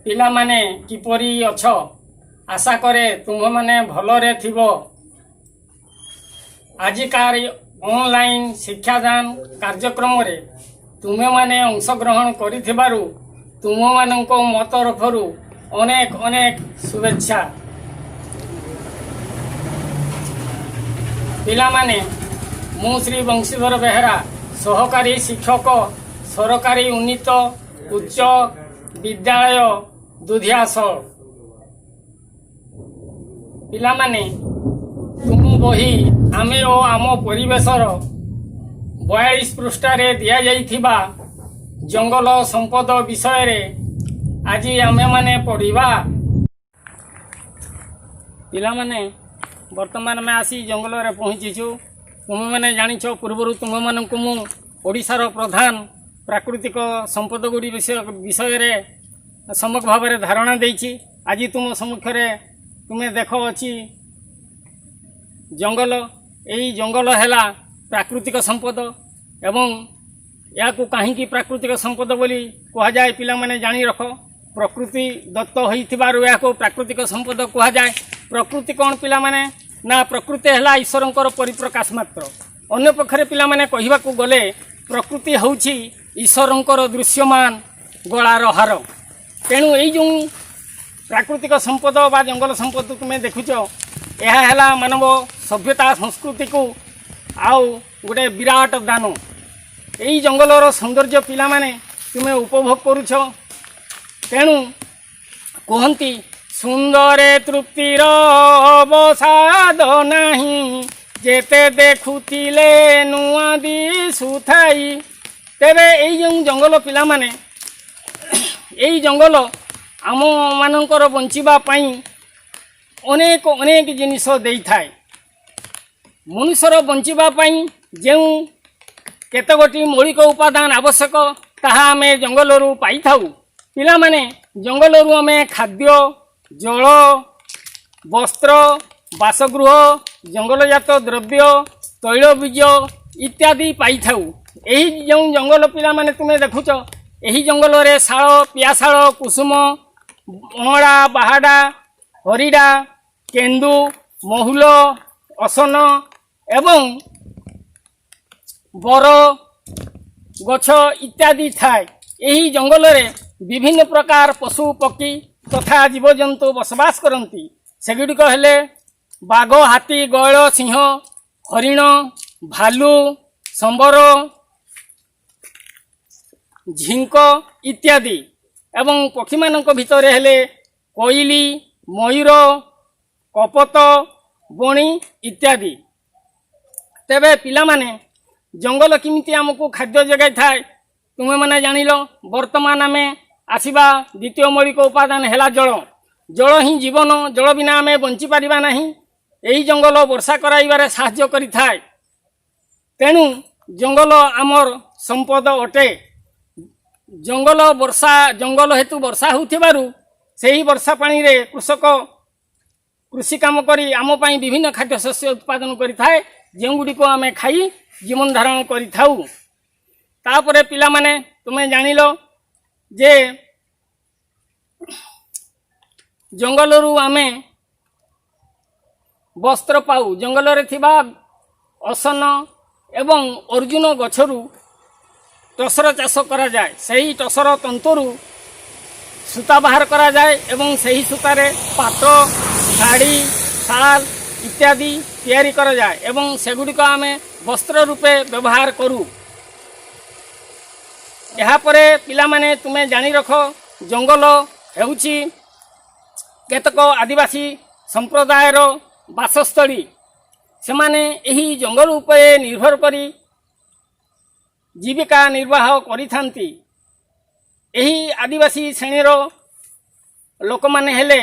ପିଲାମାନେ, କିପରି ଅଛ? ଆଶା କରେ ତୁମମାନେ ଭଲରେ ଥିବ। ଆଜିକାର ଅନଲାଇନ୍ ଶିକ୍ଷାଦାନ କାର୍ଯ୍ୟକ୍ରମରେ ତୁମେମାନେ ଅଂଶଗ୍ରହଣ କରିଥିବାରୁ ତୁମମାନଙ୍କୁ ମୋ ତରଫରୁ ଅନେକ ଅନେକ ଶୁଭେଚ୍ଛା। ପିଲାମାନେ, ମୁଁ ଶ୍ରୀ ବଂଶୀଧର ବେହେରା, ସହକାରୀ ଶିକ୍ଷକ, ସରକାରୀ ଉନ୍ନୀତ ଉଚ୍ଚ ବିଦ୍ୟାଳୟ, ଦୁଧିଆସଳ। ପିଲାମାନେ, ତୁମ ବହି ଆମେ ଓ ଆମ ପରିବେଶର 42 ପୃଷ୍ଠାରେ ଦିଆଯାଇଥିବା ଜଙ୍ଗଲ ସମ୍ପଦ ବିଷୟରେ ଆଜି ଆମେମାନେ ପଢ଼ିବା। ପିଲାମାନେ, ବର୍ତ୍ତମାନ ଆମେ ଆସି ଜଙ୍ଗଲରେ ପହଞ୍ଚିଛୁ। ତୁମେମାନେ ଜାଣିଛ, ପୂର୍ବରୁ ତୁମମାନଙ୍କୁ ମୁଁ ଓଡ଼ିଶାର ପ୍ରଧାନ ପ୍ରାକୃତିକ ସମ୍ପଦ ଗୁଡ଼ିକ ବିଷୟରେ ସମ୍ୟକ ଭାବରେ ଧାରଣା ଦେଇଛି। ଆଜି ତୁମ ସମ୍ମୁଖରେ ତୁମେ ଦେଖ, ଅଛି ଜଙ୍ଗଲ। ଏହି ଜଙ୍ଗଲ ହେଲା ପ୍ରାକୃତିକ ସମ୍ପଦ ଏବଂ ଏହାକୁ କାହିଁକି ପ୍ରାକୃତିକ ସମ୍ପଦ ବୋଲି କୁହାଯାଏ, ପିଲାମାନେ ଜାଣି ରଖ। ପ୍ରକୃତି ଦତ୍ତ ହୋଇଥିବାରୁ ଏହାକୁ ପ୍ରାକୃତିକ ସମ୍ପଦ କୁହାଯାଏ। ପ୍ରକୃତି କ'ଣ ପିଲାମାନେ? ନା, ପ୍ରକୃତି ହେଲା ଈଶ୍ୱରଙ୍କର ପରିପ୍ରକାଶ ମାତ୍ର। ଅନ୍ୟ ପକ୍ଷରେ ପିଲାମାନେ କହିବାକୁ ଗଲେ ପ୍ରକୃତି ହେଉଛି ଈଶ୍ୱରଙ୍କର ଦୃଶ୍ୟମାନ ଗଳାର ହାର। ତେଣୁ ଏଇ ଯେଉଁ ପ୍ରାକୃତିକ ସମ୍ପଦ ବା ଜଙ୍ଗଲ ସମ୍ପଦ ତୁମେ ଦେଖୁଛ, ଏହା ହେଲା ମାନବ ସଭ୍ୟତା ସଂସ୍କୃତିକୁ ଆଉ ଗୋଟେ ବିରାଟ ଦାନ। ଏଇ ଜଙ୍ଗଲର ସୌନ୍ଦର୍ଯ୍ୟ ପିଲାମାନେ ତୁମେ ଉପଭୋଗ କରୁଛ। ତେଣୁ କୁହନ୍ତି, ସୁନ୍ଦରେ ତୃପ୍ତିର ଅବସାଦ ନାହିଁ, ଯେତେ ଦେଖୁଥିଲେ ନୂଆ ଦିଶୁଥାଇ। ତେବେ ଏଇ ଯେଉଁ ଜଙ୍ଗଲ ପିଲାମାନେ, ଏଇ ଜଙ୍ଗଲ ଆମମାନଙ୍କର ବଞ୍ଚିବା ପାଇଁ ଅନେକ ଅନେକ ଜିନିଷ ଦେଇଥାଏ। ମନୁଷ୍ୟର ବଞ୍ଚିବା ପାଇଁ ଯେଉଁ କେତେଗୋଟି ମୌଳିକ ଉପାଦାନ ଆବଶ୍ୟକ, ତାହା ଆମେ ଜଙ୍ଗଲରୁ ପାଇଥାଉ। ପିଲାମାନେ, ଜଙ୍ଗଲରୁ ଆମେ ଖାଦ୍ୟ, ଜଳ, ବସ୍ତ୍ର, ବାସଗୃହ, ଜଙ୍ଗଲଜାତ ଦ୍ରବ୍ୟ, ତୈଳବୀଜ ଇତ୍ୟାଦି ପାଇଥାଉ। ଏହି ଯେଉଁ ଜଙ୍ଗଲ ପିଲାମାନେ ତୁମେ ଦେଖୁଛ, ଏହି ଜଙ୍ଗଲରେ ଶାଳ, ପିଆଶାଳ, କୁସୁମ, ଅଁଳା, ବାହାଡ଼ା, ହରିଡ଼ା, କେନ୍ଦୁ, ମହୁଲ, ଅସନ ଏବଂ ବର ଗଛ ଇତ୍ୟାଦି ଥାଏ। ଏହି ଜଙ୍ଗଲରେ ବିଭିନ୍ନ ପ୍ରକାର ପଶୁ ପକ୍ଷୀ ତଥା ଜୀବଜନ୍ତୁ ବସବାସ କରନ୍ତି। ସେଗୁଡ଼ିକ ହେଲେ ବାଘ, ହାତୀ, ଗୟଳ, ସିଂହ, ହରିଣ, ଭାଲୁ, ସମ୍ବର, ଝିଙ୍କ ଇତ୍ୟାଦି ଏବଂ ପକ୍ଷୀମାନଙ୍କ ଭିତରେ ହେଲେ କୋଇଲି, ମୟୂର, କପୋତ, ବଣି ଇତ୍ୟାଦି। ତେବେ ପିଲାମାନେ, ଜଙ୍ଗଲ କେମିତି ଆମକୁ ଖାଦ୍ୟ ଯୋଗାଇଥାଏ ତୁମେମାନେ ଜାଣିଲ। ବର୍ତ୍ତମାନ ଆମେ ଆସିବା ଦ୍ୱିତୀୟ ମୌଳିକ ଉପାଦାନ ହେଲା ଜଳ। ଜଳ ହିଁ ଜୀବନ। ଜଳ ବିନା ଆମେ ବଞ୍ଚିପାରିବା ନାହିଁ। ଏହି ଜଙ୍ଗଲ ବର୍ଷା କରାଇବାରେ ସାହାଯ୍ୟ କରିଥାଏ। ତେଣୁ ଜଙ୍ଗଲ ଆମର ସମ୍ପଦ ଅଟେ। ଜଙ୍ଗଲ ହେତୁ ବର୍ଷା ହେଉଥିବାରୁ ସେହି ବର୍ଷା ପାଣିରେ କୃଷକ କୃଷି କାମ କରି ଆମ ପାଇଁ ବିଭିନ୍ନ ଖାଦ୍ୟ ଶସ୍ୟ ଉତ୍ପାଦନ କରିଥାଏ, ଯେଉଁଗୁଡ଼ିକୁ ଆମେ ଖାଇ ଜୀବନ ଧାରଣ କରିଥାଉ। ତାପରେ ପିଲାମାନେ, ତୁମେ ଜାଣିଲ ଯେ ଜଙ୍ଗଲରୁ ଆମେ ବସ୍ତ୍ର ପାଉ। ଜଙ୍ଗଲରେ ଥିବା ଅସନ ଏବଂ ଅର୍ଜୁନ ଗଛରୁ ଟସର ଚାଷ କରାଯାଏ। ସେହି ଟସର ତନ୍ତୁରୁ ସୂତା ବାହାର କରାଯାଏ ଏବଂ ସେହି ସୂତାରେ ପାଟ, ଶାଢ଼ୀ, ଶାଲ ଇତ୍ୟାଦି ତିଆରି କରାଯାଏ ଏବଂ ସେଗୁଡ଼ିକ ଆମେ ବସ୍ତ୍ର ରୂପେ ବ୍ୟବହାର କରୁ। ଏହାପରେ ପିଲାମାନେ, ତୁମେ ଜାଣି ରଖ, ଜଙ୍ଗଲ ହେଉଛି କେତେକ ଆଦିବାସୀ ସମ୍ପ୍ରଦାୟର ବାସସ୍ଥଳୀ। ସେମାନେ ଏହି ଜଙ୍ଗଲ ଉପରେ ନିର୍ଭର କରି ଜୀବିକା ନିର୍ବାହ କରିଥାନ୍ତି। ଏହି ଆଦିବାସୀ ଶ୍ରେଣୀର ଲୋକମାନେ ହେଲେ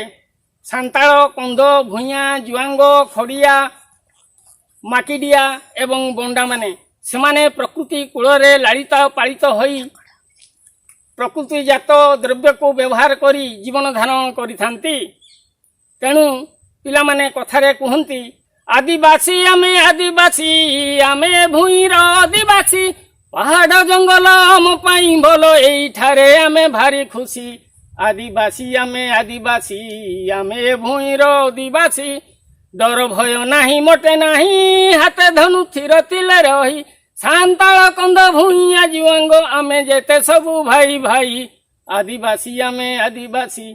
ସାନ୍ତାଳ, କନ୍ଧ, ଭୂଇଁଆ, ଜୁଆଙ୍ଗ, ଖଡ଼ିଆ, ମାକିଡ଼ିଆ ଏବଂ ବଣ୍ଡାମାନେ। ସେମାନେ ପ୍ରକୃତି କୂଳରେ ଲାଳିତ ପାଳିତ ହୋଇ ପ୍ରକୃତିଜାତ ଦ୍ରବ୍ୟକୁ ବ୍ୟବହାର କରି ଜୀବନ ଧାରଣ କରିଥାନ୍ତି। ତେଣୁ ପିଲାମାନେ, କଥାରେ କୁହନ୍ତି, ଆଦିବାସୀ ଆମେ, ଆଦିବାସୀ ଆମେ, ଭୂଇଁର ଆଦିବାସୀ। ପାହାଡ଼ ଜଙ୍ଗଲ ଆମ ପାଇଁ ଭଲ, ଏଇଠାରେ ଆମେ ଭାରି ଖୁସି। ଆଦିବାସୀ ଆମେ, ଆଦିବାସୀ ଆମେ, ଏ ଭୂଇଁର ଅଧିବାସୀ। ଡର ଭୟ ନାହିଁ ମୋଟେ ନାହିଁ, ହାତେ ଧନୁ ଥିର ଥିଲେ ରହି। ସାନ୍ତାଳ, କନ୍ଧ, ଭୂଇଁଆ, ଜୁଆଙ୍ଗ, ଆମେ ଯେତେ ସବୁ ଭାଇ ଭାଇ। ଆଦିବାସୀ ଆମେ, ଆଦିବାସୀ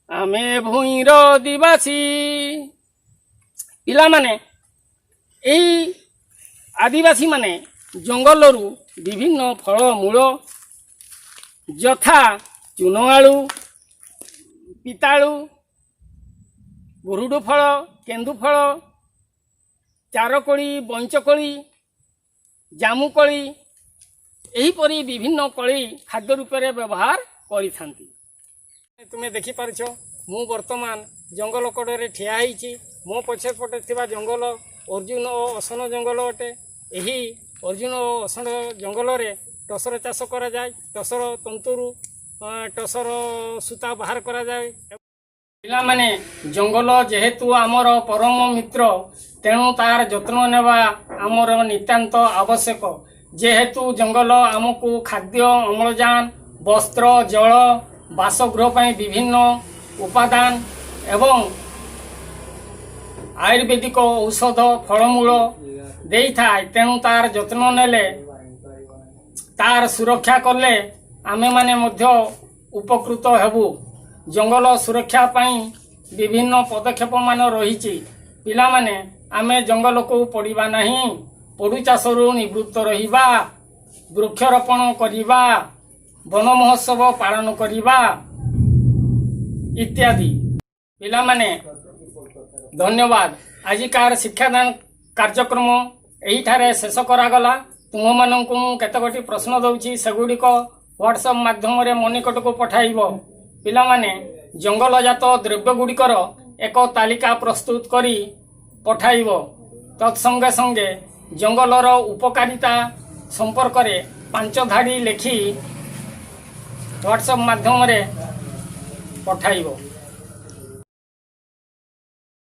ଆମେ, ଭୂଇଁର ଅଧିବାସୀ। ପିଲାମାନେ, ଏଇ ଆଦିବାସୀମାନେ ଜଙ୍ଗଲରୁ ବିଭିନ୍ନ ଫଳମୂଳ ଯଥା ଚୂନଆଳୁ, ପିତାଳୁ, ଗୁରୁଡୁ ଫଳ, କେନ୍ଦୁ ଫଳ, ଚାରକୋଳି, ବଇଁଚକୋଳି, ଜାମୁକୋଳି, ଏହିପରି ବିଭିନ୍ନ କୋଳି ଖାଦ୍ୟ ରୂପରେ ବ୍ୟବହାର କରିଥାନ୍ତି। ତୁମେ ଦେଖିପାରୁଛ, ମୁଁ ବର୍ତ୍ତମାନ ଜଙ୍ଗଲ କଡ଼ରେ ଠିଆ ହେଇଛି। ମୋ ପଛେ ପଟେ ଥିବା ଜଙ୍ଗଲ ଅର୍ଜୁନ ଓ ଅସନ ଜଙ୍ଗଲ ଅଟେ। ଏହି ଅର୍ଜୁନ ଓ ଅସନ ଜଙ୍ଗଲରେ ଟସର ଚାଷ କରାଯାଏ। ଟସର ତନ୍ତୁରୁ ଟସର ସୂତା ବାହାର କରାଯାଏ। ପିଲାମାନେ, ଜଙ୍ଗଲ ଯେହେତୁ ଆମର ପରମ ମିତ୍ର, ତେଣୁ ତାର ଯତ୍ନ ନେବା ଆମର ନିତାନ୍ତ ଆବଶ୍ୟକ। ଯେହେତୁ ଜଙ୍ଗଲ ଆମକୁ ଖାଦ୍ୟ, ଅମ୍ଳଜାନ, ବସ୍ତ୍ର, ଜଳ, ବାସଗୃହ ପାଇଁ ବିଭିନ୍ନ ଉପାଦାନ ଏବଂ ଆୟୁର୍ବେଦିକ ଔଷଧ, ଫଳମୂଳ ଦେଇଥାଏ, ତେଣୁ ତାର ଯତ୍ନ ନେଲେ, ତାର ସୁରକ୍ଷା କଲେ ଆମେମାନେ ମଧ୍ୟ ଉପକୃତ ହେବୁ। ଜଙ୍ଗଲ ସୁରକ୍ଷା ପାଇଁ ବିଭିନ୍ନ ପଦକ୍ଷେପ ମାନ ରହିଛି। ପିଲାମାନେ, ଆମେ ଜଙ୍ଗଲକୁ ପୋଡ଼ିବା ନାହିଁ, ପୋଡ଼ୁ ଚାଷରୁ ନିବୃତ୍ତ ରହିବା, ବୃକ୍ଷରୋପଣ କରିବା, ବନ ମହୋତ୍ସବ ପାଳନ କରିବା ଇତ୍ୟାଦି। ପିଲାମାନେ, ଧନ୍ୟବାଦ। ଆଜିକାର ଶିକ୍ଷାଦାନ କାର୍ଯ୍ୟକ୍ରମ ଏହିଠାରେ ଶେଷ କରାଗଲା। ତୁମମାନଙ୍କୁ ମୁଁ କେତେଗୋଟି ପ୍ରଶ୍ନ ଦେଉଛି, ସେଗୁଡ଼ିକ ହ୍ୱାଟ୍ସଆପ୍ ମାଧ୍ୟମରେ ମୋ ନିକଟକୁ ପଠାଇବ। ପିଲାମାନେ, ଜଙ୍ଗଲଜାତ ଦ୍ରବ୍ୟ ଗୁଡ଼ିକର ଏକ ତାଲିକା ପ୍ରସ୍ତୁତ କରି ପଠାଇବ। ତତ୍ସଙ୍ଗେ ସଙ୍ଗେ ଜଙ୍ଗଲର ଉପକାରିତା ସମ୍ପର୍କରେ ପାଞ୍ଚ ଧାଡ଼ି ଲେଖି ହ୍ୱାଟ୍ସଆପ୍ ମାଧ୍ୟମରେ ପଠାଇବ।